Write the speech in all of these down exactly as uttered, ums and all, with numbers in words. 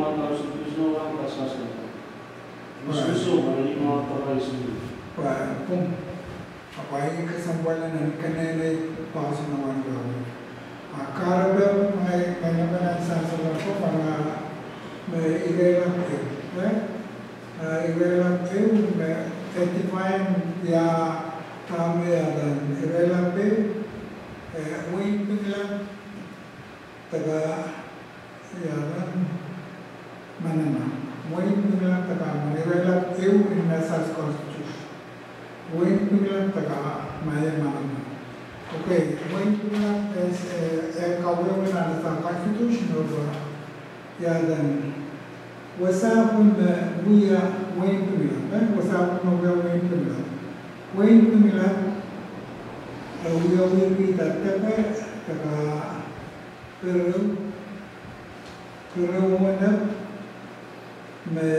Wan, wan, pum. Apai ke sambuela na kene ne pasa na wan gawe. A kara be mai mai na mena sa sa la ko mana me irela pe, eh? A irela pe me thirty-five ya kame ya dan irela pe, eh, win pingla. Taka, ya, kan? Manama. Win pingla taka, manirela eu in message constitution. Win pingla taka, maya manama. Okay, win pingla es, eh, e kawe win ana sa constitution over. Ya, dan. Wasa pun me wia win pingla, eh? Wasa pun me wia win pingla. Win pingla, eh, wia win pingla tepe, taka, Kereu, kereu manda me,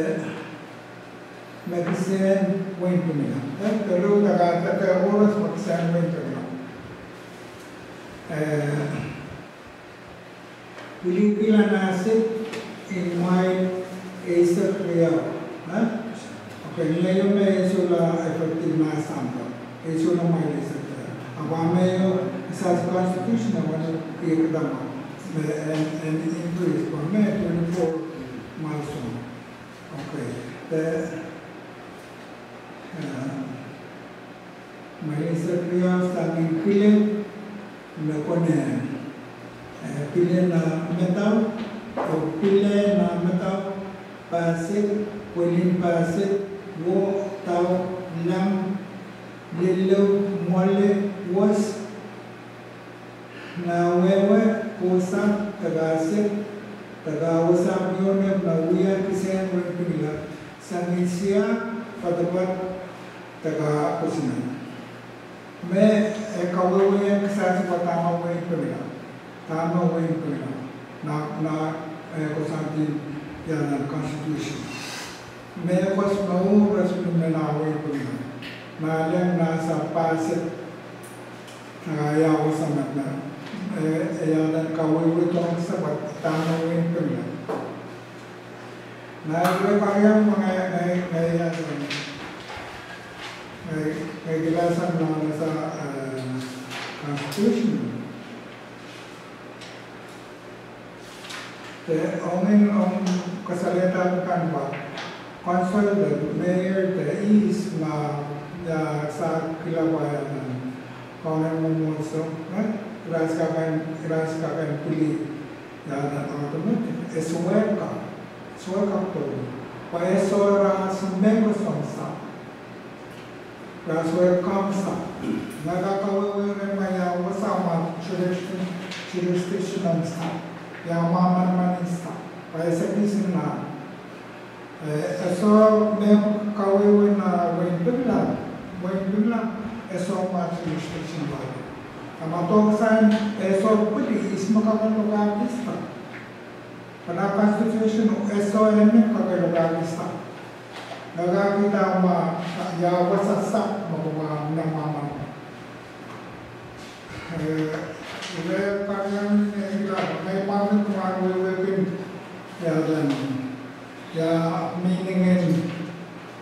me kisen win pingla. Eh, kereu taka, taka oras me kisen win pingla. Eh, wili kila nasi in mai Asia Korea. Ha? Okay, ngayon me eso la effective na samba. Eso la mai Asia Korea. Aba me yo sa constitution na wan ye kedama. Me en, en increase pa me twenty-four malsum. Okay. Te, eh, Malaysia Kriau sangin pile me kone, eh, pile na metau, o pile na metau, pasik, kuelin pasik, wo, tau, lam, lilou, mole, wos, na wewe, kosa, tagase, tagawasa, mione, mawia, kisen, wen, pingla, sangin sia, patapat, taga kusina. Me, e kawewe en kisasi pa tama wen pemila. Tama wen pemila. Na, na, e, kosantin ya na constitution. Me kos mau resmi me na wen pemila. Na len na sa pase. Na ya wasa matna. E, e ya na kawewe tong sa pa tama wen pemila. Na, e, parian, na, na, na, na, na, na, na, na, na, na, constitution. Te, ong in, ong kasaleta bukan ba, council, the mayor, the is, ma, ya, sa kila ba ya na, kau na mo mo so, eh? Ras ka kan, ras ka kan pili. Ya na automatic. Eso welcome. Eso welcome to. Pa eso ras membro son sa. Ras welcome sa. Na ka kawewe ne ma ya wasa ma jurisdiction, jurisdiction sa. Ya ma man man sa. Pa esa kisin na. Eh, eso me kawewe na wen pemila, wen pemila, eso ma jurisdiction ba. Ama toksan, eso pudi isma kakan lugar dista. Pada constitution, eso ene kakan lugar dista. Naga kita ma, ya wasa sa, ma kuma na mama. Eh, iwe parian ne ila, ngai pamit ko wewe kin, ya dan, ya meaning in,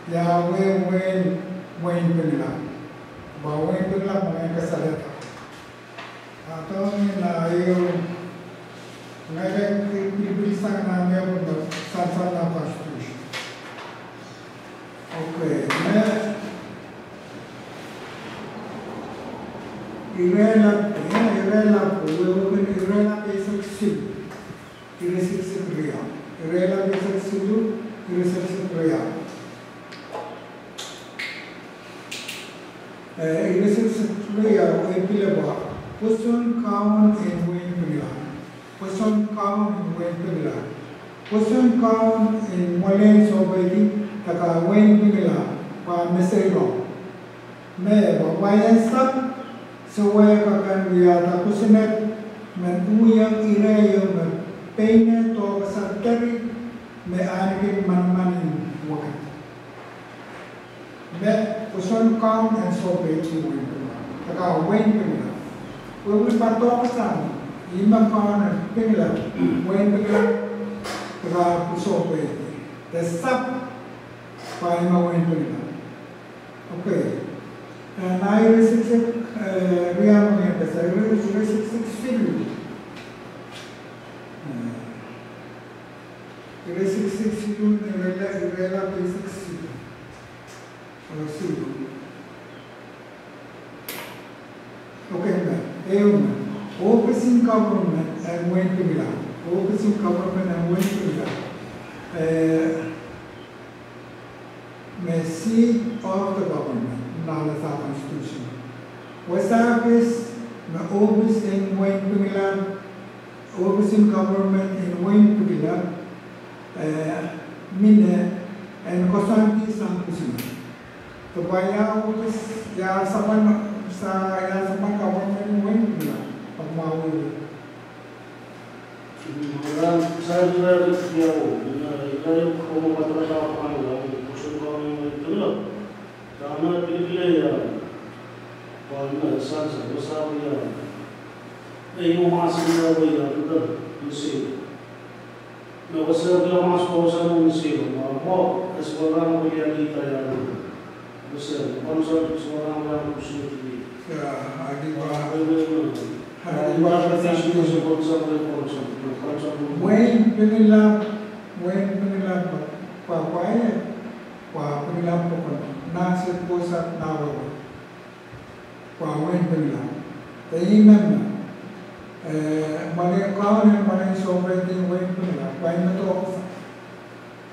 ya we wen, wen pemila. Ba wen pemila, ba ngai kasaleta. Ato ni na iyo, ngai kan pil-, pil-, pilsan na ngai pun san-san na constitution. Okay, me irela, ya, irela, we, we, irela ke isak silu, ire isak silu ya. Irela ke isak silu, ire isak silu ya. Eh, ire isak silu ya, we pila ba, pusun kaun en wen pila. Pusun kaun en wen pemila. Pusun kaun en molen sobaiti taka wen pemila pa meselo. Me ba wayan sak, sewe kakan wia ta kusinet, men uyan ire yo me peine to kasar teri, me anikin man manin wakat. Me, pusun kaun en sobaiti wen pemila. Taka wen pemila. We wi pa toksan, ima kaun en pemila, wen pemila. Ka puso pe. Te sap pa ima wein Pinilam. Okay. Eh, na ire siksik, eh, ria mangin pesa, ire, ire siksik silu. Eh, ire siksik silu, ire la, ire la pe siksik silu. Ore silu. Okay, na. E una. Office in government en wein Pinilam. Office in government en wein Pinilam. Eh, me seat of the government, na la sa constitution. Wasa office, me office en wein Pinilam, office in government en wein Pinilam, eh, mine, en kosanti san kusina. Te ba ya office, ya saban, sa, ya saban government en wein Pinilam, pa ma wewe. Manga sa ira ya o, ina, ina yo komo patra ka pa na, kusun ka ni tula. Tama pilipile ya, pa na sansa, wasa ya. E yo mas ya, ya, ya, ya. Na wasa ya mas ko sa no si, ma mo, es wala mo ya ni ta ya. Wasa, konsa, wasa mo ya kusun ki. Ya, agi ba. Agi ba, agi ba, agi ba, agi ba. Wein Pinilam, wein Pinilam, pa, pa, pa, wein Pinilam pokon, na se kosa na wewe. Pa wein Pinilam. Te inan na, eh, mane kaun en mane sovereignty wein Pinilam, pa ina to.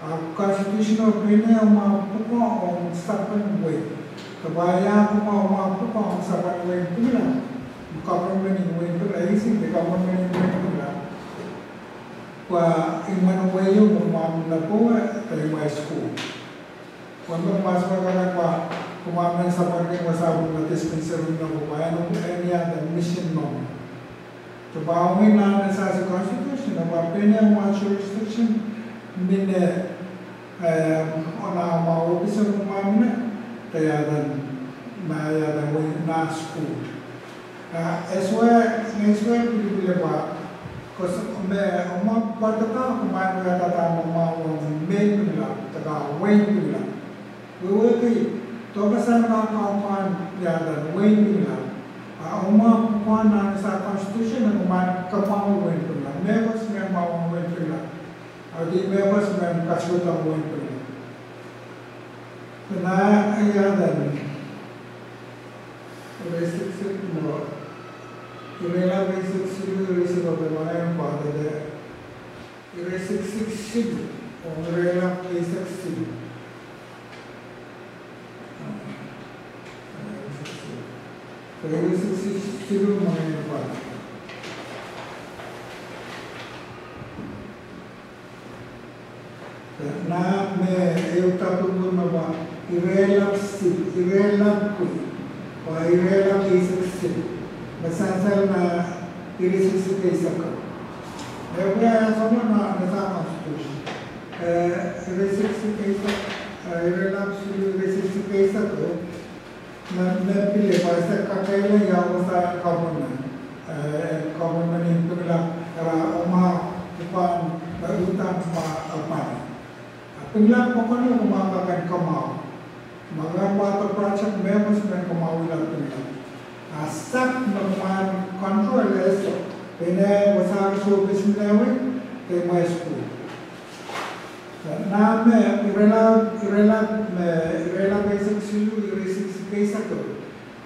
A constitution of Pinilam ma puko o sapan wein. Te ba ya kuma ma puko o sapan wein Pinilam. Government in wein Pinilam, isi te government in wein Pinilam. Pa iman wein yo kuma na po, te ima school. Kuandu mas pa kaka pa, kuma men sapan ke wasa na dispensary na ko pa, eno area the mission no. Te ba umi na na sa se constitution, na ba pene ma jurisdiction, mine, eh, ona ma officer ma mine, te ya dan, na ya dan wein na school. Ah, eso es, eso es pilipile ba. Kosa me, uma kuarta ta, kuma me ta ta mama wan me Pinilam, taka wein Pinilam. Wewe ki, toka san ka ka pan ya dan wein Pinilam. Ah, uma kuan na sa constitution na kuma ka pan wein Pinilam. Me kos me ma wan wein Pinilam. Au di me kos me ka suta wein Pinilam. Kena ya dan. Ire siksik mo. Ire la pe siksik silu, ire siksik ope mane en kuadra de. Ire siksik silu. O ire la pe siksik silu. Ire siksik silu mane en kuadra. Na me eu ta purgunta ba, ire la silu, ire la kui, ba ire la pe siksik silu. Ba sansa na ire siksik silu ka. Eu ya ya sona na, na sa constitution. Eh, ire siksik silu ka, eh, ire la silu, ire siksik silu ka. Na, na pile ba se kakaila ya wasa government. Eh, government in Pinilam era uma kupan ba utan ba apan. Pinilam pokon la uma kakan kamau. Manga kuarta project me mas me kamau ila Pinilam. Asak me man control eso. Pene wasa so business lewe, te ma school. Na me, ire la, ire la, me, ire la pe siksik silu, ire siksik silu ka.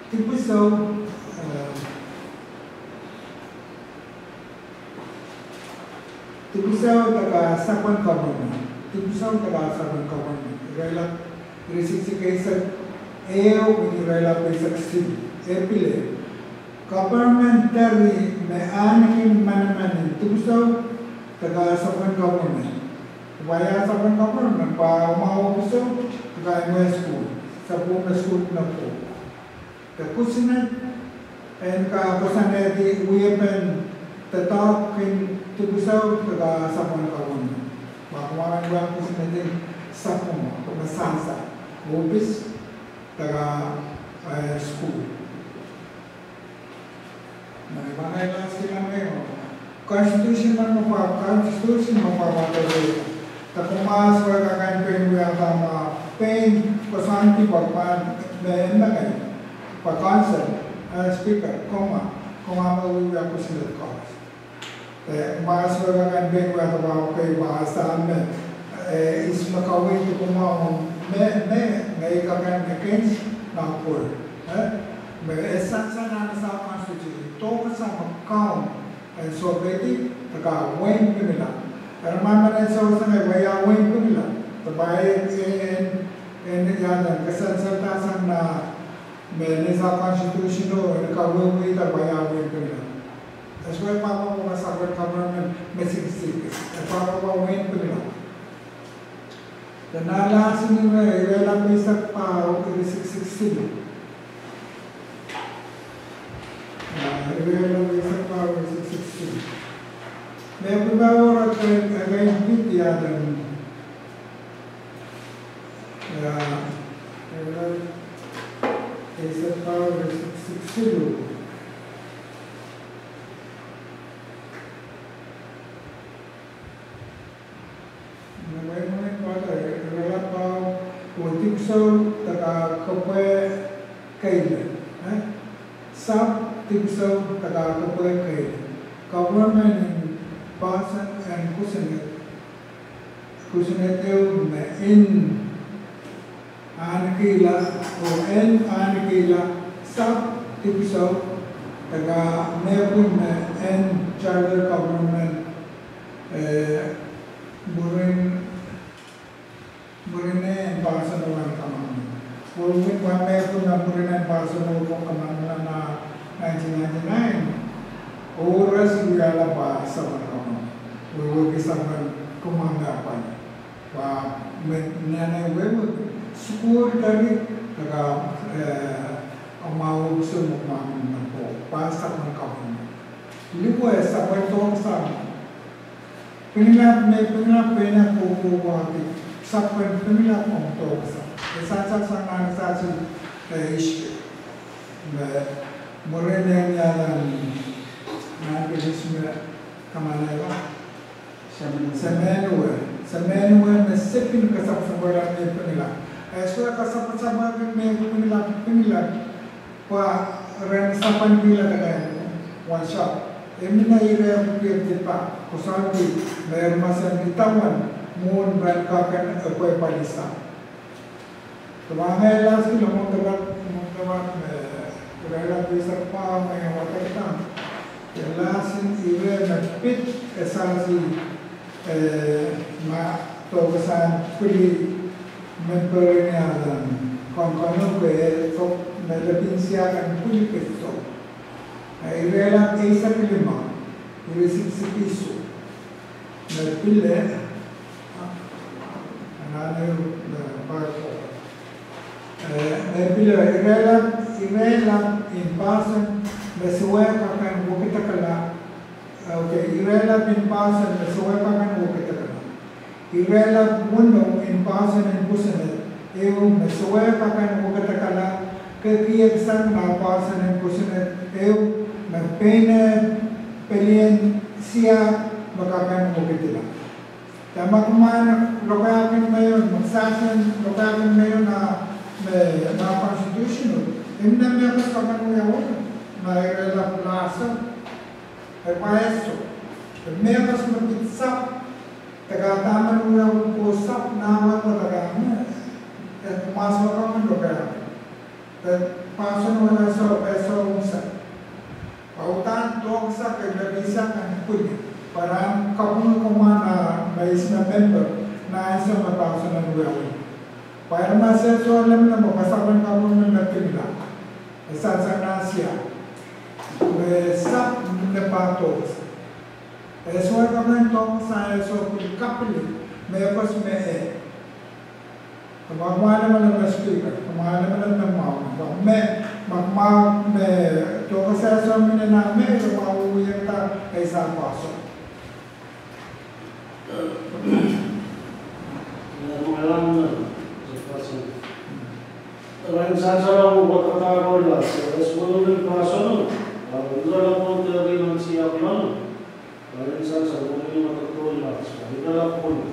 Tipu sau, eh, tipu sau taka sapan government. Tipu sau taka sapan government. Ire la, ire siksik silu. Eu, ire la pe siksik silu. E pile. Government tari me ani manaman in tipu sau, taka sapan government. Waya sapan government, pa uma officer, taka ima school, sapan school na po. Te kusinan, en ka kusaneti uyepen, te tokin tipu sau, taka sapan government. Pa kuma en kusinan sapan, kuma sansa, office, taka, eh, school. Na, mana ila sila me, constitution mana pa, constitution mana pa, pa, Mas weka kan pen wia kama pen kosanti bakman me enda kan pa council, eh, speaker, koma, koma me wia kusinet kos. Eh, mas weka kan pen wia kama okay ba sa me, eh, is me kawai tu koma me, me, ngai ka kan against na por. Eh, me esa sa na sa constitution. Toka sa ma kau. En so beti, taka wen pimila. Era mama na so sa ngai waya wen pimila. Taba e, e, en, en ya na kasal sa ta sa na me ne sa constitution o, en ka wen wen taba ya wen pimila. That's why papa ko sa wen government me sik sik. E papa ko wen pimila. Dan na la sini me, e la pisa pa o ke sik sik sini. Ah, e la pisa pa o ke sik sik sini. Me ku ba ora ke, ke, ke piti ya dan. Ya, e la pisa pa o ke sik sik sini. Na mai mai pata e rela pa o tiksau taka kapwe kaile, eh? Sap tiksau taka kapwe kaile. Government in person and kusinet, kusinet eu me in Anikila, o en anikila, sap tiksau, taka mepun me en charter government, eh, burin, burin en person wan kamang. Burin wan mepun na burin en person wan kamang na nineteen ninety-nine. Ora si wia la ba saban kamang. Wewe ki saban kumang dapan. Ba, me, nene wewe, sukul tari, taka, eh, o mau sumuk mamin na po, pasa man kau. Lipo e sapan tong sa. Pinila, me pinila pena ko ko wati, sapan pinila kong tong sa. E sa sa sa ngan sa si, eh, ish. Me, morene nyalan, ngan pilis me, kamana iwa. Semenue. Semenue me sepin kasap sabaran me pinila. Eso kasap sabaran me pinila, pinila. Kwa ren sapan bila daga wan shop. Emina ire pia tipa. Kosanti me masan ditawan. Mun ren kakan epwe palisa. Tumanga e las ki la Montabat, Montabat, eh, ira la bisa pa me wataktan. E las in ire na pit esasi, eh, ma tokasan pili member ni adan. Kon konu ke tok me la pinsia kan pili ke tok. Eh, ire la isa kilima, ire sik sik isu. Me pile, anane, me barko. Eh, me pile, ire la, ire la in person, me suwe kakan wokita kala. Eh, okay, ire la in person, me suwe kakan wokita kala. Ire la wunu in person in kusinet, eu, me suwe kakan wokita kala, ke kiek sang na person in kusinet, eu, me pene, pelien, sia, me kakan wokitila. Tama kuman lokakin mayon, maksasin lokakin mayon na me na constitutional. Imna me kas kaman uya wala na irela plaso. E paeso. Me kas me pitsap. Taga taman uya ko sap na wa ko taga me. E mas kaman lokakin. Te paso no eso, eso unsa. Pautan toksa ke bebisa kan puni. Paran kapun koma na, na isna member, na eso me paso na nuewe. Paran mas eso lem na mo pasaban kapun na tinda. Esa sa na sia. Me sap ne pa toksa. Eso e kamen toksa eso puli kapili. Me pas me e. Kama mane mane na speaker, kama mane mane na mau, kama me, ma, ma, me, toka sa so mine na me, kama u yenta, e sa paso. Ren sa sa la mu baka ta rola, so es mo no me paso no, a, usa la ponte de no si a plano. Ren sa sa la mu baka ta rola, so, usa la ponte.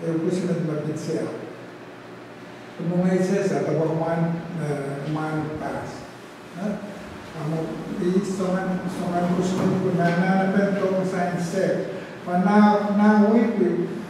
E kusi me ma bitsia. Kumu ngai sesa, taba man, man pas. Amu i songan, songan kusi me ku na na na pen tong sain se. Ma na na wiki